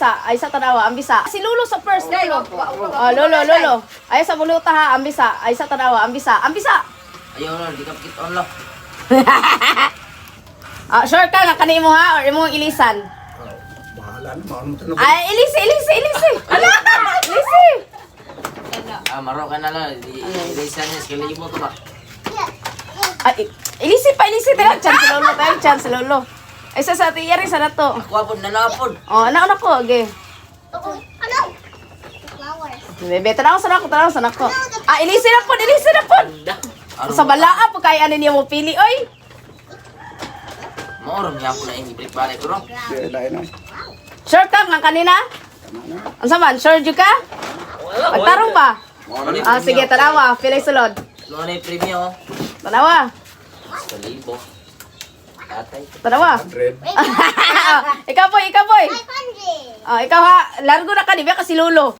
Ambisa. Ay sa tanawa, ambisa. Si Lolo sa first, Lolo. Oh, Lolo, Lolo. Ay sa buluta ha, ambisa. Ay sa tanawa, ambisa. Ambisa. Ayaw na, di ka kit on lo. Ah, sure ka nga kani mo ha or imong ilisan? Bahala na, maano mo. Ay, ilisi, ilisi, ilisi. Ala, ilisi. Ah, maro ka na lang. Ilisan niya, sa libo to ba? Ay, ilisi pa, ilisi. Tayo, chance Lolo, tayo, chance Lolo. Ay, sa tiyari sa nato. Ako apod, nanapod. Oh, ana na ko, okay. Ano? Flowers. Bebe, tanaw sa nako, tanaw sa nako. Ah, ilisi na po, ilisi na po. Sa balaa po kay ano niya mo pili, oy. Maoron niya ako na ini break balik bro. Di, lain na. Sure ka nga kanina? Unsa man, sure jud ka? Pagtarong ba? Ah, sige, tanawa, pilay sulod. Ano na yung premium? Oh. Tanawa, Sa libo. Tatay. Tanawa. 100. Ikaw, boy, ikaw, boy. 500. Ah, ikaw ha, largo na ka, di ba kasi lolo.